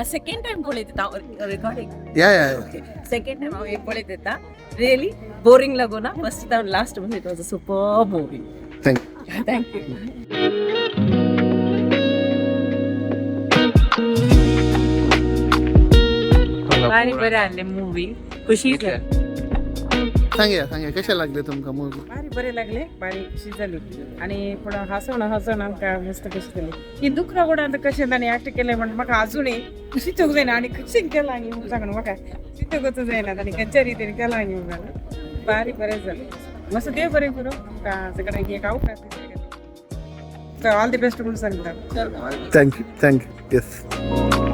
Second time पळयता recording. या या. सेकंड टाइम हांव पळयता. रियली बोरिंग लागूना. First time last it was a super movie. Thank you. Thank you. बारी बरें आहलें मुवी, खुशी जाली. सांगया सांगया, कशें लागले तुमकां मुवी? बारी बरें लागले, बारी खुशी जाली आनी पूण हसवण हसवण आमकां मस्त खुशी जाली. ही दुखरा कोण आतां कशें ताणें एक्ट केलें म्हण म्हाका अजुनूय चिंतूंक जायना आनी कशें केलां न्ही म्हूण सांगून म्हाका चिंतूंकच जायना ताणें खंयच्या रितीन केलां न्ही म्हणून. बारी बरें जालें, मस्त. देव बरें करूं तुमकां सगळ्यांक. एक अवकाश, ऑल the best म्हणून सांगता. Thank you, thank you, yes.